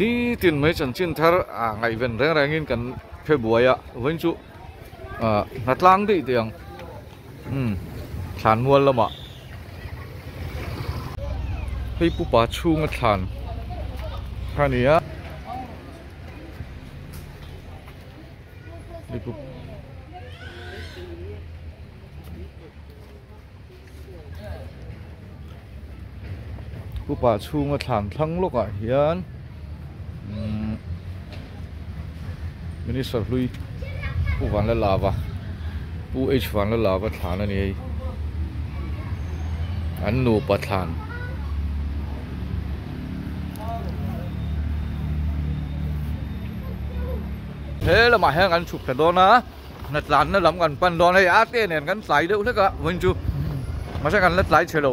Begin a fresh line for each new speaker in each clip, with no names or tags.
Nitin mai chanchin thar ah ngaihven reng rengin kan phe buai a vawiin chu ah hna tlang daih teh ang umm thlan mual lamah hei pupa chhunga thlan a ni a. Pupa chhunga thlan thlang lawkah hian umm minister hlui Pu Vanlalava Pu H Vanlalava thlan a ni hei an nupa thlan. He lamah hian kan chhuk thla dawn a. Hna tlanna lam kan pan dawn hei a te nen kan tlai deuh hlek a vawiin chu mahse kan la tlai chhe lo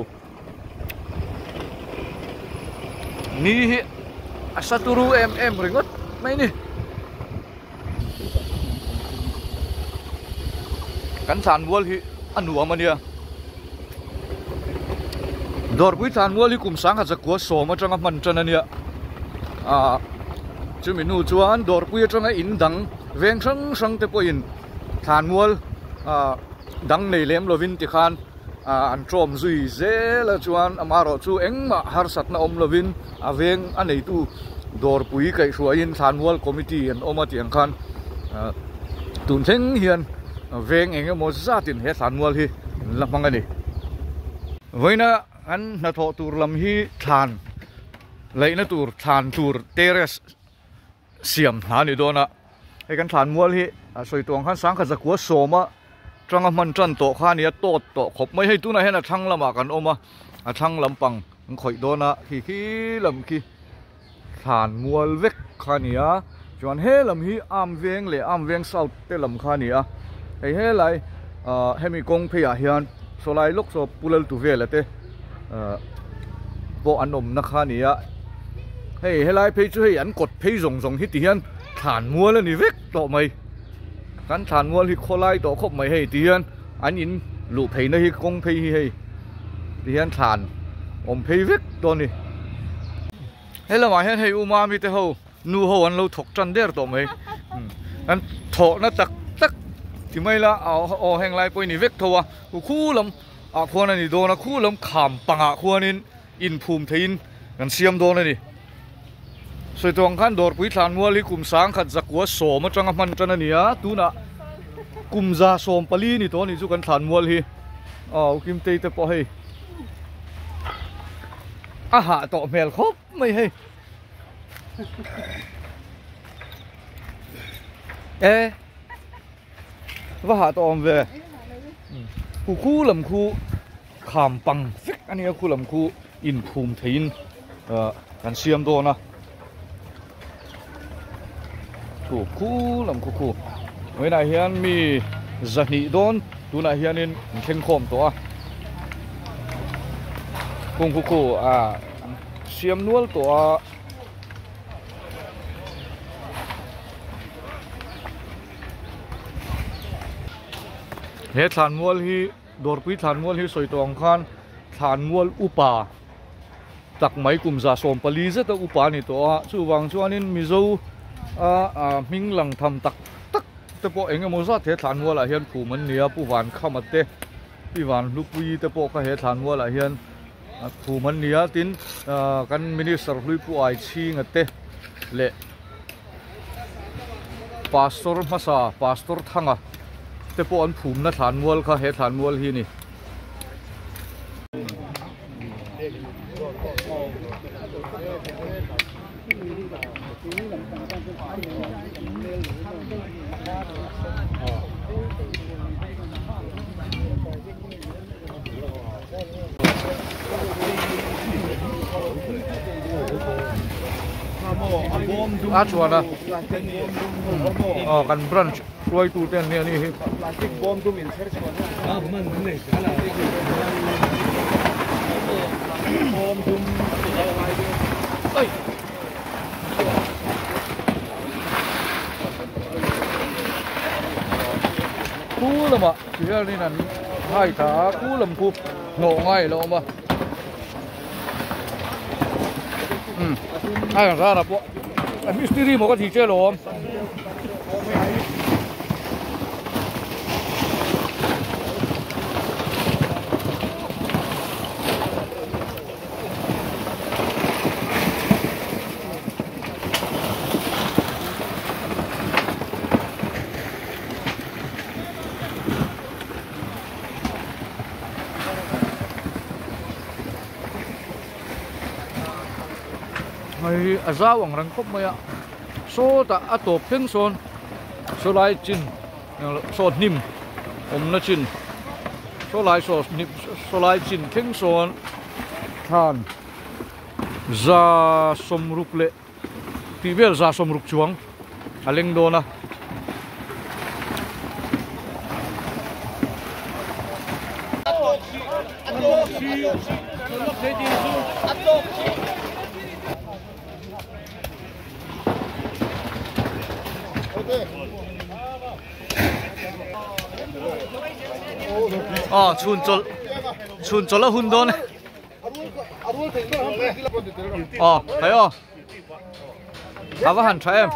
ni hi a sa turu em em ringawt mai ni kan thlan mual hi a nuam a nia dawrpui thlan mual hi kum sangkhat zakua sawm atanga hman tan a nia ah chumi hnu chuan dawrpui atanga in dang. Veng hrang hrang te pawhin thlanmual ah dang nei lem lovin tikhan ah an tawm zui zel a chuan amaherawh chu engmah harsatna awm lovin a veng a neitu dawrpui kaihhruaiin thlanmual committee an awm a tih ang khan ah tun thleng hian veng eng emaw zatin he thlanmual hi an la hmang a ni. Vawiina an hnathawh tur lam hi thlan laihna tur thlan tur terrace siam hna a ni dawn a hei kan thlan mual hi a sawi tawh ang khan sangkhat zakua sawma tanga hman tan tawh kha a ni a tawt tawh khawp mai hei tunah hian a thlang lamah kan awm a a thlang lampang an khawih dawn a khi khi lam khi thlan mual vek kha a ni a chuan he lam hi am veng leh am veng south te lam kha a ni a hei helai ah hemi kawng phei ah hian sawlai lawk saw pu lal tu vela te ah pawh an awmna kha a ni a. Hei helai phei chu hei an kawt phei zawng zawng hi ti hian thlan mual a ni vek tawh mai kan thlan mual hi khawlai tawh khawp mai hei ti hian an in luh phei na hi kawng phei hi hei ti hian thlan awm phei vek tawh a ni he lamah hian hei u mami te ho nu ho an lo thawk tan der tawh mai an thawh na tak tak ti mai la aw heng lai pawh i ni vek tho a khu lam ah khuan a ni dawn a khu lam kham pangah khuanin. inphum theiin kan siam dawn a ni. Sawituang khan Dawrpui Thlanmual hi kum sangkhat zakua sawm atanga hman tan a ni a, tunah kum za sawm pali ni tawh a nih chu kan Thlanmual hi. Aw u Kimtei te pawh hei a hah tawh hmel khawp mai hei. E va hah tawh awm ve. Khu khu lam khu. Kham pang vek a nia khu lam khu inphum theiin ah kan siam dawn a khu khu lam khu khu vawiinah hian mi zahnih dawn tunah hianin an thleng khawm tawh a kung khu khu ah an siam nual tawh a. He thlanmual hi. Dawrpui thlanmual hi sawi tawh ang khan thlanmual upa tak mai kum za 14 zeta upa a ni tawh a, chuvang chuanin Mizo a hming lang tham tak tak te pawh eng emaw zat he thlanmualah hian phum an ni a, Pu Vankhama te, Pi Vanhlupuii te pawh kha he thlanmualah hian phum an ni a, tin kan Minister hlui Pu Aichhinga te leh Pastor hmasa Pastor Thanga te pawh an phumna thlanmual kha he thlanmual hi a ni. A chuan a aw kan branch hruaitu te an nia ni hi khu lamah ti hianin an hai tha a khu lam khu hnawh ngai a lo awm a. Umm a rara pawh. A mistiri maw ka ti che alawm. Hei a zau ang reng khawp mai a sawtah a tawp thleng sawn saw lai chin saw hnim awmna chin saw lai saw hnim saw lai chin thleng sawn thlan za sawmruk leh tih vel za sawmruk chuang a leng dawn a. Aw chhun chawlh chhun chawlh a hun dawn e aw hei aw a va han tha em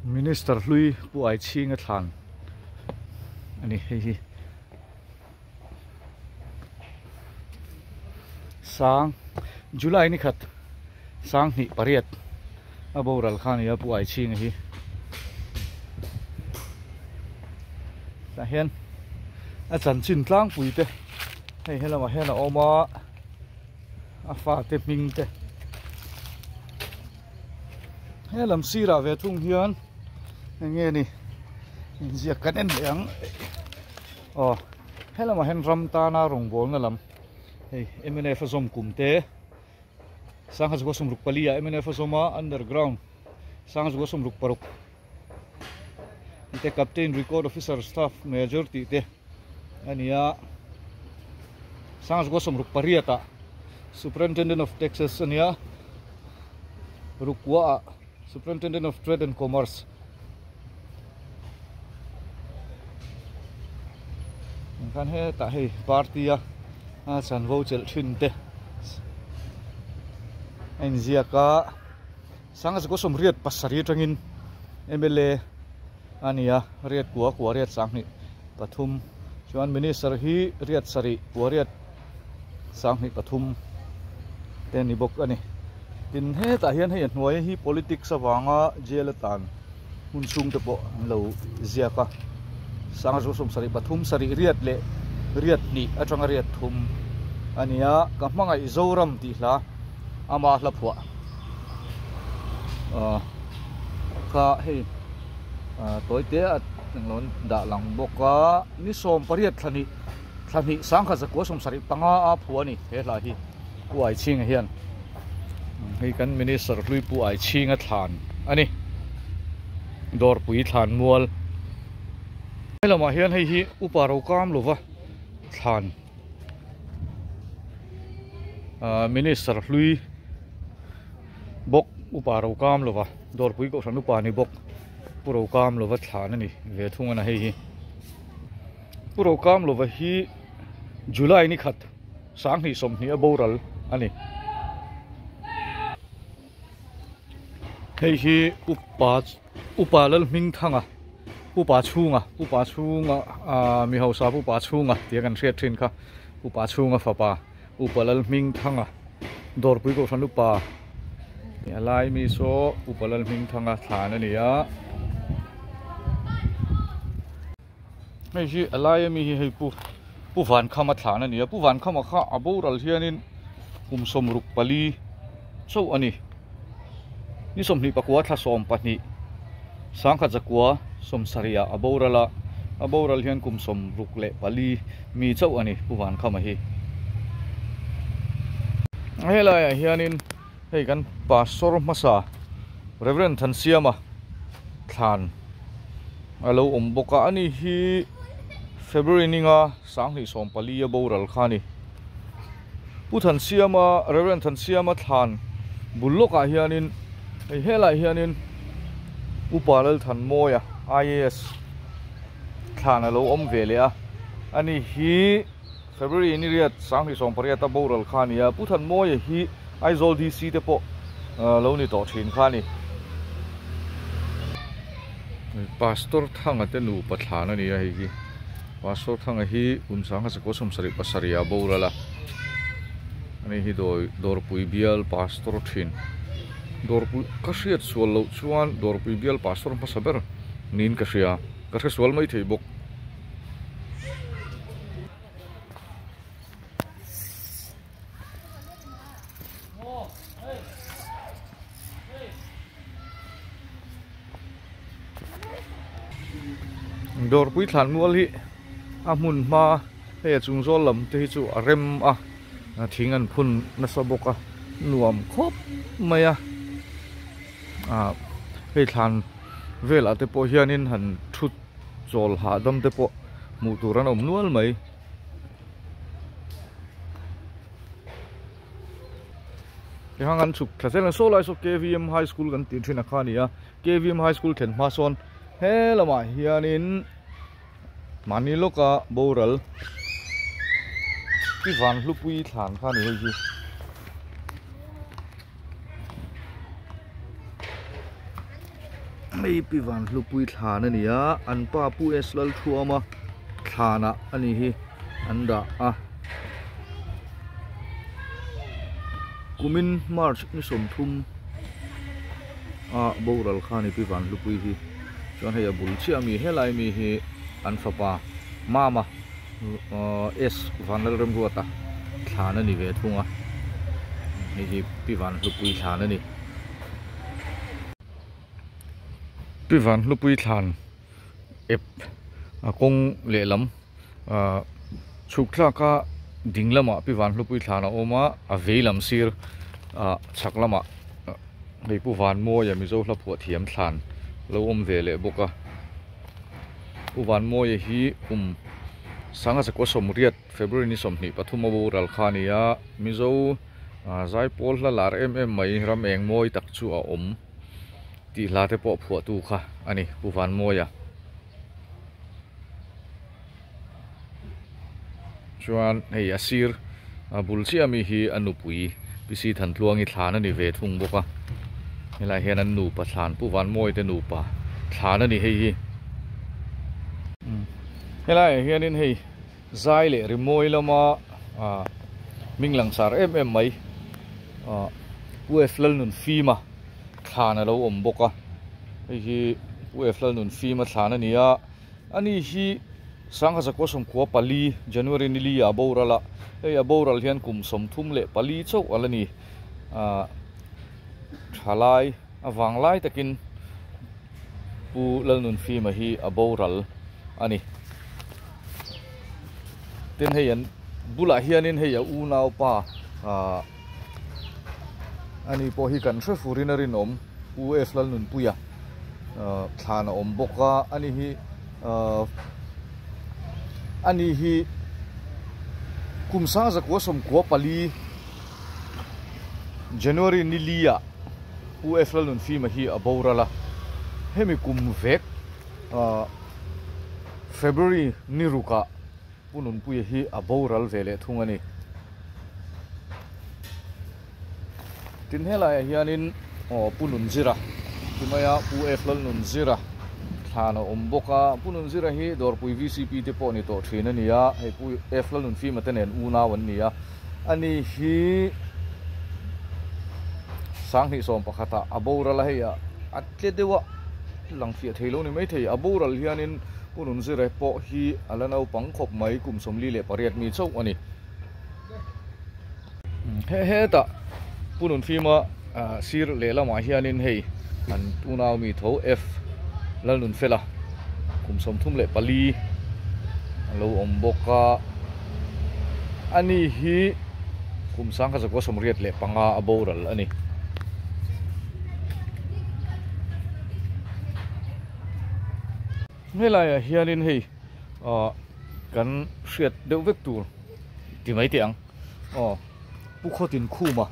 Minister hlui Pu Aichhinga thlan a ni hei hi. Sang July ni khat sang hnih pariat a boral kha a ni a Pu Aichhinga hi. Tah hian a chanchin tlangpui te hei helamah hian a awm a a fate hming te helam sirah ve thung hian eng nge ni inziak kan en leh ang aw helamah hian ram tana rawngbawlna lam hei mnf a zawm kum te sangha zakua sawmruk pali ah mnf a zawm a underground sangha zakua sawmruk paruk te captain record officer staff major tih te a ni a sangha 68 ah superintendent of taxes a ni a rukua ah superintendent of trade and commerce khan hetah hei party a a chanvo chelh thin te a inziak a. Sanga zakua sawmriat pasarih atangin mla a ni a, riat kua kua riat sanghnih pathum chuan minister hi riat sarih kua riat sanghnih pathum te a ni bawk a ni. Tin hetah hian hei a hnuai hi politics avanga jail atan hmun chhung te pawh an lo ziak a, Sanga zakua sawmsarih pathum sarih riat leh riat hnih atanga riat thum a ni a, ka hmangaih Zoram tih hla ama hla phuah ah kha hei ah tawi te a englo an dah lang bawk a ni sawm pariat thla hnih thla hnih sangkhat zakua sawmsarih panga a phuah a ni he hla hi Pu Aichhinga hian hei kan minister hlui Pu Aichhinga thlan a ni Dawrpui thlan mual helamah hian hei hi upa Rokam lova thlan. Ahh minister hlui bawk upa ro kam lova dawrpui kohhran upa ni bawk pu ro kam lova thlan a ni ve thung a na hei hi pu ro kam lova hi july ni khat sanghnih sawmhnih a boral a ni hei hi upa upa Lalhmingthanga Pupa chhunga Pupa chhunga ahh mi hausa Pupa chhunga tih a kan hriat thin kha Pupa chhunga fapa Upa Lalhmingthanga Dawrpui Kohhran Upa a lai mi saw Upa Lalhmingthanga thlan a ni a hei hi a lai ami hi hei pu Pu Vankhama thlan a ni a Pu Vankhama kha a boral hianin kum sawmruk pali chauh a ni. Ni sawmhnih pakua thla 12 sangkhat zakua sawmsarih ah a boral a, a boral hian kum 64 mi chauh a ni Pu Vankhama hi. Helai ah hianin hei kan pastor hmasa Reverend Thansiama thlan a lo awm bawk a, ani hi February ninga 2014 a boral kha a ni. Pu Thansiama Reverend Thansiama thlan bul lawkah hianin hei helaiah hianin Upa Lalthanmawia IAS thlan a lo awm ve leh a ani hi February ni riat 2018 a boral kha a ni a Pu Thanmawia hi Aizawl DC te pawh lo ni tawh thin kha a ni. Pastor Thanga te nupa thlan a ni a hei hi Pastor Thanga hi kum 1977 ah boral a ani hi dawrpui bial pastor thin dawrpui ka hriat sual loh chuan dawrpui bial pastor hmasa ber niin ka hria ka hre sual mai thei bawk. Dawrpui thlanmual hi a hmun hma hei a chung zawl lam te hi chu a rem a thing an phun nasa bawk a nuam khawp mai a ah hei thlan velah te pawh hianin han thut chawl hahdam te pawh hmuh tur an awm nual mai. Tikhang an chhuk thla zel a saw lai saw KVM High School kan tih thin a kha a ni a KVM High School thlen hma sawn he lamah hianin mahni lawka boral pi van hlupui thlan kha a ni hei hi. Hei pi van hlupui thlan a ni a an pa Pu S Lalthuama thlanah a ni hi an dah a kumin March ni 30 a boral kha a ni pi van hlupui hi chuan hei a bul chiah ami helai mi hi an fapa Mama S Vanlalremruata thlan a ni ve thung a hei hi pi van hlupui thlan a ni. Pi van hlupui thlan ep a kawng lehlam ah chhuk thlak a ding lamah pi van hlupui thlan a awm a a vei lam sir ah chhak lamah hei pu van mawia mizo hla phuah thiam thlan lo awm ve leh bawk a pu van mawia hi kum sanga zakua sawmriat February ni 23 a boral kha a ni a mizo ah zaipawl hla lar em em mai ram eng mawi tak chu a awm tih hla te pawh phuah tu kha a ni Pu Vanmawia chuan hei a sir a bul chiah ami hi a nupui Pi Si Thantluangi thlan a ni ve thung bawk a helaiah hian an nupa thlan Pu Vanmawia te nupa thlan a ni hei hi helaiah hianin hei Zai leh rimawi lama hming langsar em em mai Pu F Lalnunfima thlan a lo awm bawk a, hei hi Pu F Lalnunfima thlan a ni a, ani hi Sangha Zakua 14 January ni li ah a boral a, hei a boral hian kum 34 chauh a la ni, thalai avang lai takin Pu Lalnunfima hi a boral a ni. Tin hei an bulah hianin hei a unaupa ah ani pawh hi kan hre furin a rinawm Pu F Lalnunpuia ah thlan a awm bawk a ani hi ah ani hi kum 1994 January ni li ah Pu F Lalnunfima hi a boral a hemi kum vek ah February ni rukah Pu Nunpuia hi a boral ve leh thung a ni. Tin helaiah hianin aw Pu Nunzira ti mai a Pu F Lalnunzira thlan a awm bawk a, Pu Nunzira hi Dawrpui VCP te pawh ni tawh thin a ni a, hei Pu F Lalnunfima te nen unau an ni a, ani hi 2011 ah a boral a hei a tle deuh a lang fiah thei lo ni maithei a boral hianin Pu Nunzire pawh hi a la naupang khawp mai kum 48 mi chauh a ni. He hetah Pu Nunfima sir lehlamah hianin hei an unau mi tho F Lalnunfela kum 34 a lo awm bawk a ani hi kum 1985 a boral a ni. Helaiah hianin hei ah kan hriat deuh vek tur ti mai teh ang aw. Pu Khawtin Khuma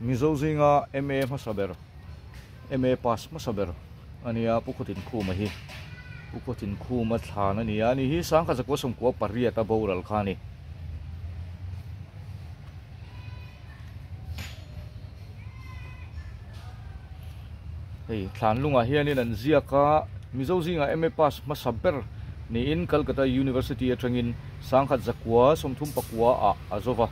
Mizo zinga MA hmasa ber MA pass hmasa ber a nia Pu Khawtin Khuma hi Pu Khawtin Khuma thlan a nia ani hi Sangkhat zakua sawmkua pariat a boral kha a ni. Hei thlan lungah hianin an ziak a, Mizo zingah MA pass hmasa ber niin Calcutta University atangin Sangkhat zakua 34 ah a zo va,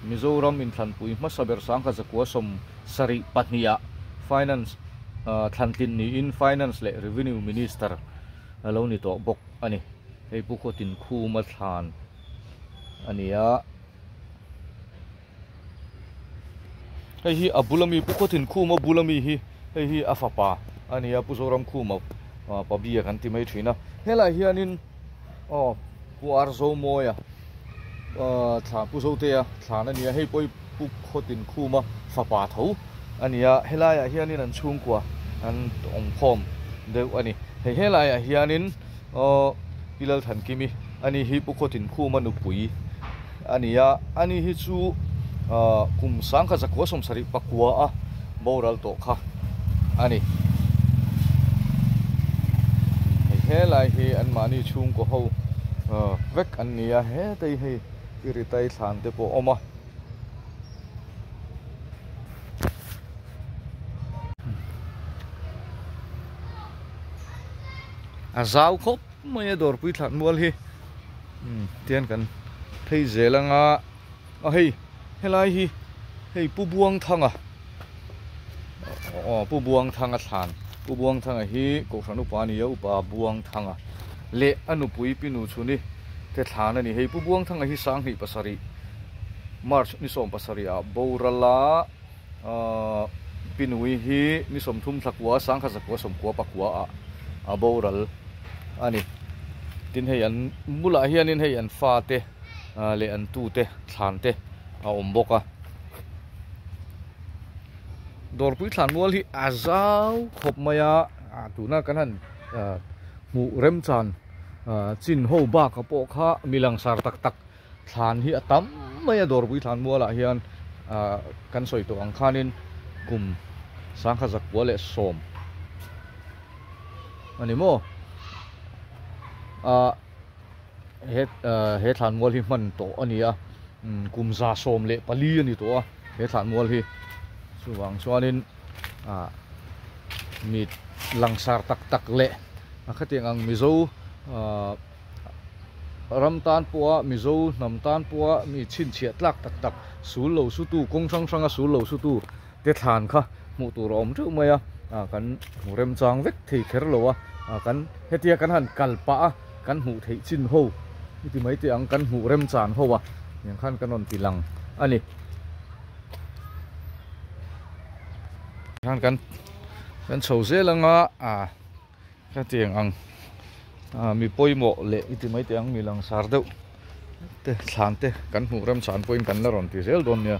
Mizoram inthlanpui hmasa ber Sangkhat zakua 72 ah Finance thlantlin niin Finance leh Revenue Minister a lo ni tawh bawk a ni. Hei Pu Khawtinkhuma thlan a ni a. Hei hi a bula mi Pu Khawthinkhuma bula mi hi hei hi a fapa a ni a Pu Zoramkhuma pa bia kan ti mai thin a helaiah hianin aw Pu Arzomawia thla Pu Zotea thlan a ni a hei pawh hi Pu Khawtinkhuma fapa tho a ni a helaiah hianin an chhungkua an awmkhawm deuh a ni hei helaiah hianin aw Pi Lalthankimi a ni hi Pu Khawtinkhuma nupui a ni a, ani hi chu kum sangkhat zakua 74 a boral tawh kha a ni. Hei helai hi anmahni chhungkaw ho vek an ni a, hetei hei Piritai thlan te pawh a awm a. A zau khawp mai a dawrpui thlan mual hi. Tian kan phei zel anga a hei helai hi hei Pu Buangthanga aw Pu Buangthanga thlan Pu Buangthanga hi Kohhran upa a ni a upa Buangthanga leh a nupui Pi Nuchhuni te thlan a ni hei Pu Buangthanga hi 2007 March ni 17 ah boral a Pi Nui hi ni 30 thla kua 19 99 ah a boral a ni. Tin hei an bulah hianin hei an fa te leh an tu te thlan te a awm bawk a. Dawrpui thlan mual hi a zau khawp mai a, tuna kan han hmuh remchan chin ho bak pawh kha mi langsar tak tak thlan hi a tam mai a dawrpui thlan mualah hian kan sawi tawh ang khanin kum 1910 a ni maw ah he he thlan mual hi hman tawh a ni a kum 114 a ni tawh a he thlan mual hi chuvang chuanin ah mi langsar tak tak leh a khatiang ang mizo ah ram tan pawha Mizo hnam tan pawha mi chhinchhiah tlak tak tak sul lo sutu kawng hrang hranga sul lo sutu te thlan kha hmuh tur a awm teuh mai a kan hmu remchang vek thei kher lo a kan hetia kan han kal pah a kan hmuh theih chin ho i ti mai teh ang kan hmuh remchan ho a tiang khan kan rawn ti lang a ni. Khan kan kan chho zel anga Hetiang ang mi pawimawh leh i ti mai teh ang mi langsar deuh te thlan te kan hmuh remchhan pawhin kan la rawn ti zel dawn nia.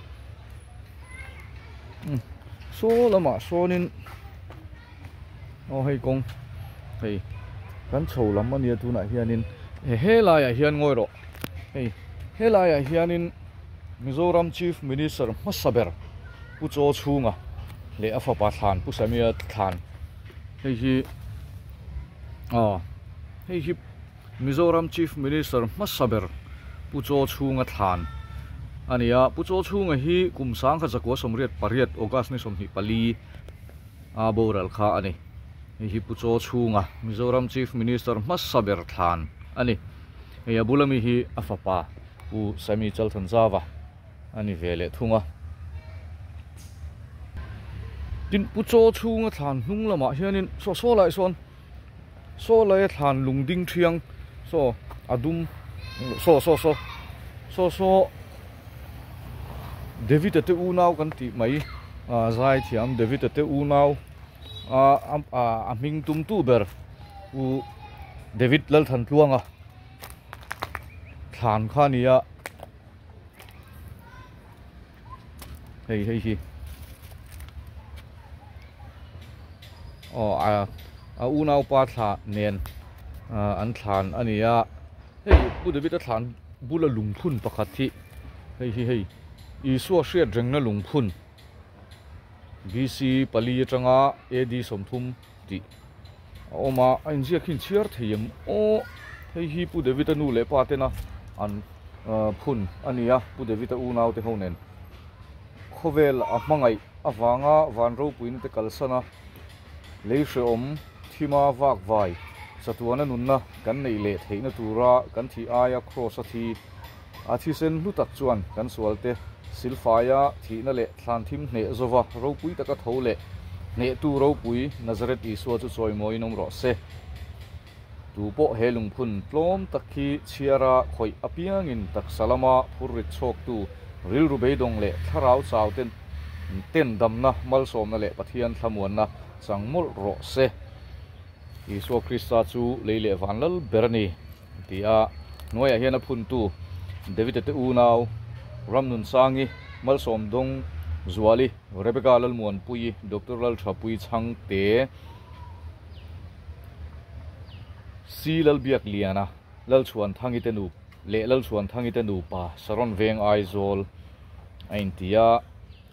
Saw lamah sawnin aw hei kawng hei kan chho lam a nia tunah hianin helaiah hian ngawi rawh hei helaiah hianin Mizoram Chief Minister hmasa ber Pu Chaw Chhunga leh a fapa thlan Pu Samia thlan Hei hi aw hei hi Mizoram Chief Minister hmasa ber Pu Chaw Chhunga thlan a ni a, Pu Chaw Chhunga hi kum 1988 August ni 24 a boral kha a ni. Hei hi Pu Chaw Chhunga Mizoram Chief Minister hmasa ber thlan a ni. Hei a bula mi hi a fapa Pu Sammy Chalthanzava a ni ve leh thung a. Tin pu chaw chhunga thlan hnung lamah hianin saw saw laiah sawn saw laia thlan lung ding thiang saw a dum saw saw saw saw saw David a te unau kan tih mai ah zai thiam David a te unau ah a hming tum tu ber u David Lalthantluanga thlan kha a ni a. Hei hei hi aw a a unaupa thla nen an thlan a ni a hei Pu David a thlan bula lungphun pakhat hi hei hi hei Isua hriat rengna lungphun BC pali atanga AD 30 tih a awm a, a inziak hi inchhiar thei em aw? Hei hi Pu David-a nu leh pa tena an phun a ni a, Pu David-a unau te ho nen khawvel a hmangaih avanga van ropuina te kalsan a, lei hrehawm thima vak vai chatuana nunna kan neih leh theihna tura kan thih aia kraws a thi a thisen hlu tak chuan kan sualte silfaia thihna leh thlan thim hneh zova ropui taka tho leh hnehtu ropui Nazareth Isua chu chawimawiin awm rawh se. Tu pawh he lungphun tlawm tak hi chhiara khawih apiangin taksa lama phur rit chhawktu rilru beidawng leh thlarau chau ten ten damna, malsawmna leh Pathian thlamuanna chang mawlh rawh se. Isua Krista chu lei leh van lal ber a ni, ti a. Hnuaiah hian a phuntu David-a te unau Ramnunsangi, Malsawmdawng Zuali, Rebecca Lalmuanpuii, Doctor Lalthapui Chhangte, Si Lalbiakliana, Lalchhuanthangi te nu leh Lalchhuanthangi te nupa Saron Veng Aizawl a inti a,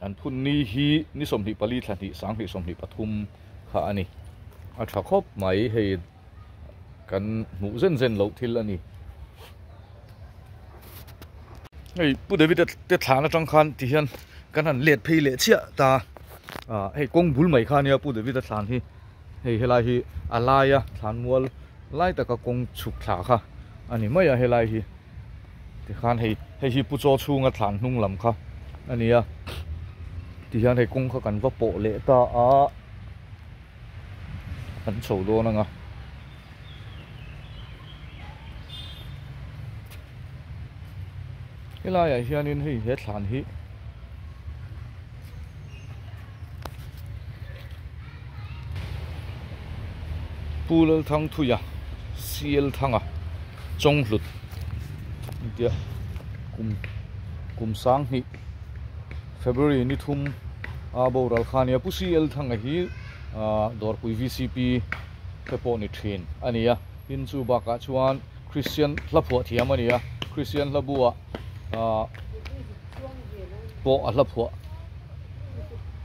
an phun ni hi ni 24 thla hnih sanghnih 23 kha a ni. A tha khawp mai hei kan hmuh zen zen loh thil a ni. Hei Pu David te thlan atang khan ti hian kan han let phei leh chiah ta ah hei kawng bul mai kha ania Pu David a thlan hi hei helai hi a laia thlan mual lai taka kawng chhuk thla kha a ni mai a helai hi tikhan hei hei hi Pu Chaw chhunga thlan hnung lam kha a ni a tihian hei kawng kha kan va pawh leh ta a. Kan chho dawn anga. Helaiah hianin hei he thlan hi Pu Lalthangthuia Sial Thanga Chawnghlut tia kum kum sanghnih February ni thum a boral kha ania Pu CL Thanga hi Dawrpui VCP te pawh ni thin a ni a, tin chu bakah chuan Christian hla phuah thiam a ni a, Christian hla buah pawh a hla phuah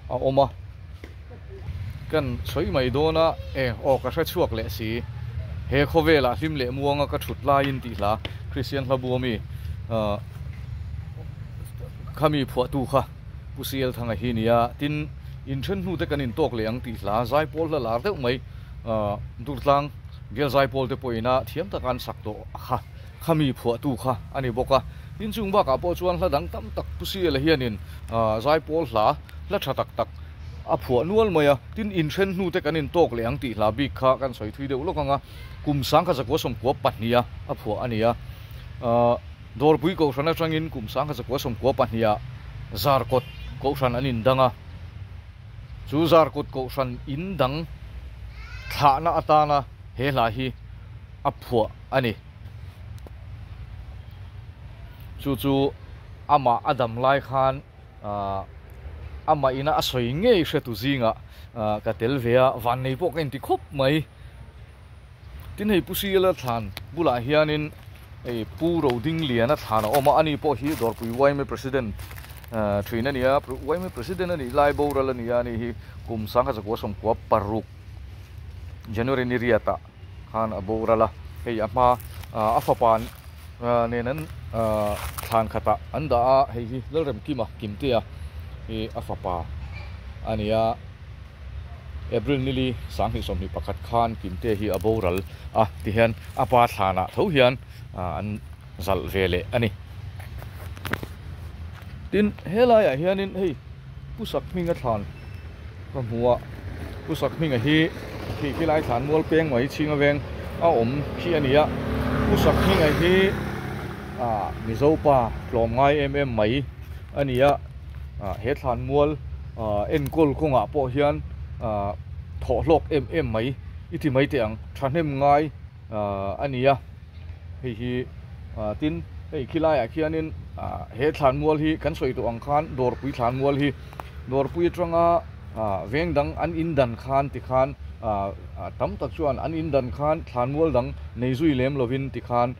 a awm a. Kan sawi mai dawn a, e aw ka hre chhuak leh si, he khawvelah hlim leh muanga ka thut laiin tih hla Christian hla bua mi Khami phuahtu kha Pu CL Thanga hi nia, tin inthen hnu te kan intawk leh ang tih hla zaipawl hla lar deuh mai Durtlang bial zaipawl te pawhin a thiam taka an sak tawh kha khami phuahtu kha a ni bawk a. Tin chung bakah pawh chuan hla dang tam tak Pu CL hianin zaipawl hla hla tha tak tak a phuah nual mai a, tin inthen hnu te kan intawk leh ang tih hla bik kha kan sawi thui deuh lawk ang a, kum 1992 a a phuah a ni a. Dawrpui Kohhran atangin kum 1992 ah Zarkawt Kohhran an indang a, chu Zarkawt Kohhran indang thlahna atana he hla hi a phuah a ni. Chu chu amah a dam lai khan amah ina a sawi ngei hretu zingah ka tel ve a, vannei pawh ka inti khawp mai. Tin hei Pu Siala thlan bulah hianin hei Pu Rodingliana thlan a awm a, ani pawh hi Dawrpui yma President thin a ni a, yma President a nih lai boral a ni a, ani hi kum 1996 January ni riatah khan a boral a, hei a hma a fapa nen an thlan khatah an dah a, hei hi Lalremkima Kimtea hi a fapa a ni a. April nili 2021 khan Kimte hi a boral a ti hian a pa thlanah tho hian an zalh ve leh a ni. Tin, helaiah hianin hei Pu Sakhminga thlan ka hmu a, Pu Sakhminga hi khi khilai thlan mual peng mai chhinga veng a awm khi a ni a. Pu Sakhminga hi Mizo pa tlawm ngai em em mai a ni a. He thlan mual enkawl kawngah pawh hian thawh hlawk em em mai i ti mai teh ang thahnem ngai a ni a hei hi tin hei khilaiah khianin he thlan mual hi kan sawi tawh ang khan dawrpui thlan mual hi dawrpui atanga veng dang an in dan khan tikhan tam tak chuan an in dan khan thlan mual dang nei zui lem lovin tikhan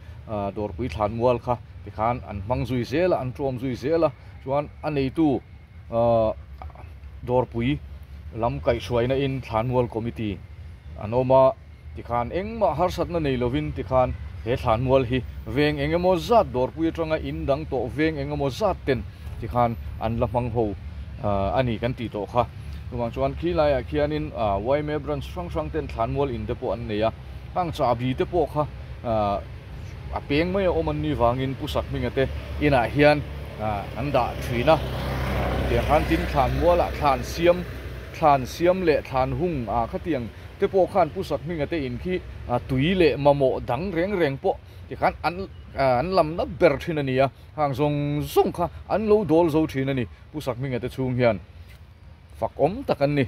dawrpui thlan mual kha tikhan an hmang zui zel a an tawm zui zel a. Chuan a neitu dawrpui lam kaihhruaina in thlanmual committee an awm a, tikhan engmah harsatna nei lovin tikhan he thlanmual hi veng eng emaw zat dawrpui atanga in dang tawh veng eng emaw zat ten tikhan an la hmang ho a ni kan tih tawh kha. Chuvang chuan khi laiah khianin yma branch hrang hrang ten thlanmual in te pawh an nei a, hang chahbi te pawh kha a peng mai a awm an nih vangin Pu Sakhminga te inah hian an dah thin a, tiang khan tin thlan mualah thlan siam thlan siam leh thlan hung ah khatiang te pawh khan Pu Sakhminga te in khi tui leh mamawh dang reng reng pawh tikhan an an lam na ber thin a ni a, hang zawng zawng kha an lo dawl zo thin a ni Pu Sakhminga te chhung hian fak awm tak an ni.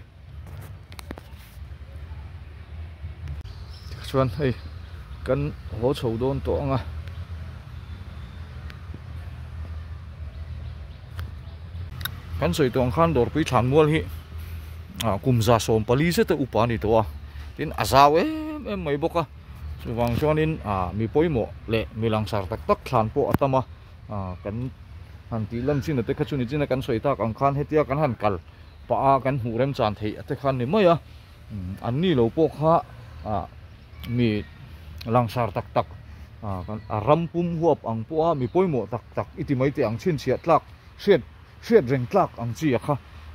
Chuan hei kan haw chho dawn tawh ang a. Kan sawi tawh ang khan dawrpui thlan mual hi ah kum 14 zeta upa a ni tawh a. Tin a zau em em mai bawk a. Chuvang chuanin ah mi pawimawh leh mi langsar tak tak thlan pawh a tam a. Ah kan han tih lan chin ate kha chu ni chin a kan sawi tak ang khan hetia kan han kal pah a kan hmuh remchan theih ate khan ni mai a an ni lo pawh kha ah mi langsar tak tak ah kan a ram pum huap ang pawh a mi pawimawh tak tak i ti mai teh ang chhinchhiah tlak hriat hriat reng tlak ang chi a kha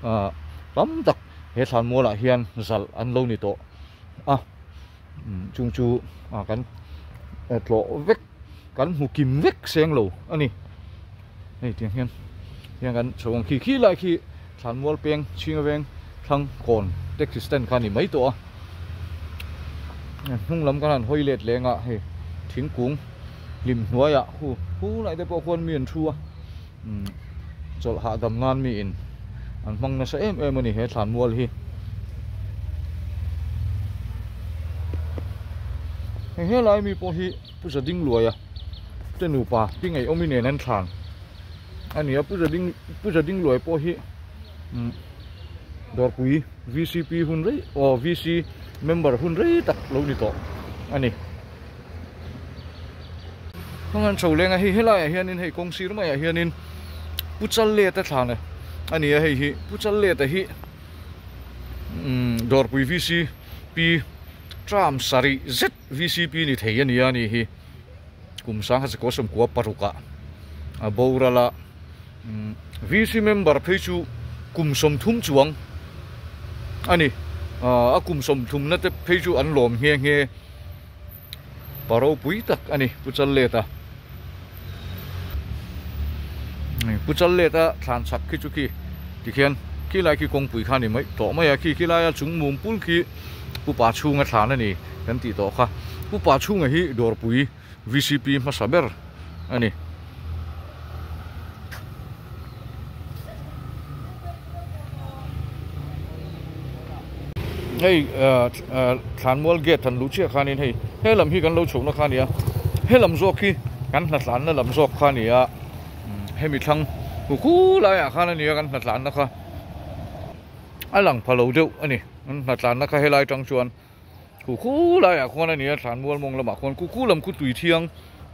ah tam tak he thlanmual ah hian zalh an lo ni tawh a chung chu ah kan tlawh vek. Kan hmu kim vek seng lo a ni. Hei tiang hian hian kan chho ang khi khi lai khi Thlanmual peng Chhinga veng thlang kawn taxi stand kha a ni mai tawh a. Hnung lam kan han hawi let leng a hei thingkung hlim hnuaiah hu hu lai te pawh khuan mi an thu a. Chawlh hahdam nan mi in an hmang nasa em em a ni he thlanmual hi. Hei helai mi pawh hi Pu Zadingluaia te nupa pi Ngaihawmi nen an thlan a ni a, Pu Zading Pu Zadingluaia pawh hi Dawrpui VCP hun rei aw VC member hun rei tak lo ni tawh a ni. Heng an chho leng a hei helaiah hianin hei kawng sir maiah hianin Pu Challet a thlan a a ni a hei hi Pu Challet a hi umm Dawrpui VCP term sarih zet VCP ni thei a ni a ni hi kum 1996 ah a boral a umm VC member phei chu kum 30 chuang a ni a kum 30 na te phei chu an lawm nghe nghe. Pa ropui tak a ni Pu Challet a. Pu Challet a thlan chak khi chu khi tikhian khi lai khi kawngpui kha a ni mai tawh mai a khi khi laia chung mum pul khi Pu Pa chhunga thlan a ni kan tih tawh kha. Pu Pa chhunga hi Dawrpui VCP hmasa ber a ni. Hei thlanmual gate han luh chiah khanin hei he lam hi kan lo chhohna kha a ni a he lam zawk hi kan hnatlanna lam zawk kha a ni a hemi thlang hu khu laiah khan a ni a kan hnatlanna kha a lang pha lo deuh a ni kan hnatlanna kha helai tang chuan. Khu khu laiah khuan a ni a, Thlanmual mawng lamah khuan khu khu lam khu tui thiang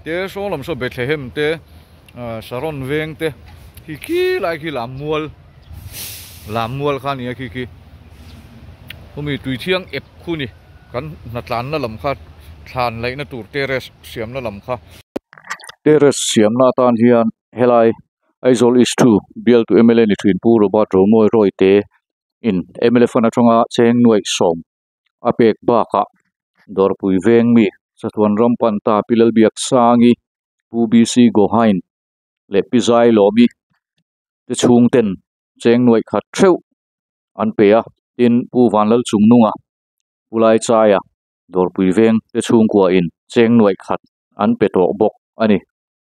te, saw lam saw Bethlehem te, Saron veng te khi khi lai khi Lammual Lammual kha a ni a khi khi khumi tui thiang ep khu ni kan hnatlanna lam kha thlan laihna tur terrace siamna lam kha. Terrace siamna atan hian helai Aizawl East 2 bialtu mla ni thin Pu Robert Romawi Rawite in mla fund atanga cheng nuaih sawm a pek bakah Dawrpui veng mi Chatuan ram pan ta Pi Lalbiaksangi, Pu BC Gohain leh Pi Zailawmi te chhung ten cheng nuaih khat theuh an pe a, tin Pu Vanlalchungnunga, Pu Laichaia Dawrpui veng te chhungkua in cheng nuaih khat an pe tawh bawk a ni.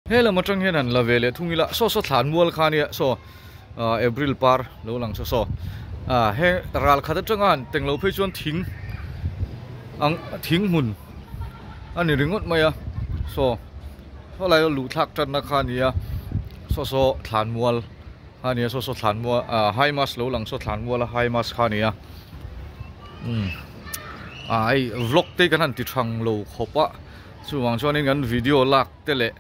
He lam atang hian han la ve leh thung ila saw saw thlan mual kha ania saw ah April par lo lang saw saw ah he ral khat atanga han teng lo phei chuan thing ang thing hmun a ni ringawt mai a saw saw lai luh thlak tanna kha ania saw saw thlan mual kha ania saw saw thlan mual ah high mass lo lang saw thlan mual a high mass kha ania umm ah hei vlog te kan han ti thang lo khawp a chuvang chuanin kan video lak te leh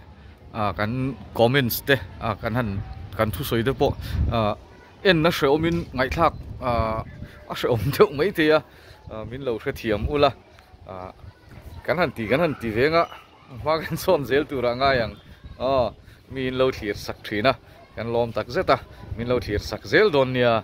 ah kan comments te ah kan han kan thusawi te pawh ah enna hrehawmin ngaihthlak ah a hrehawm deuh maithei a min lo hrethiam ula ah kan han ti kan han ti veng a hma kan sawn zel turah ngai ang aw mi in lo thlir sak thin a kan lawm tak zet a min lo thlir sak zel dawn nia.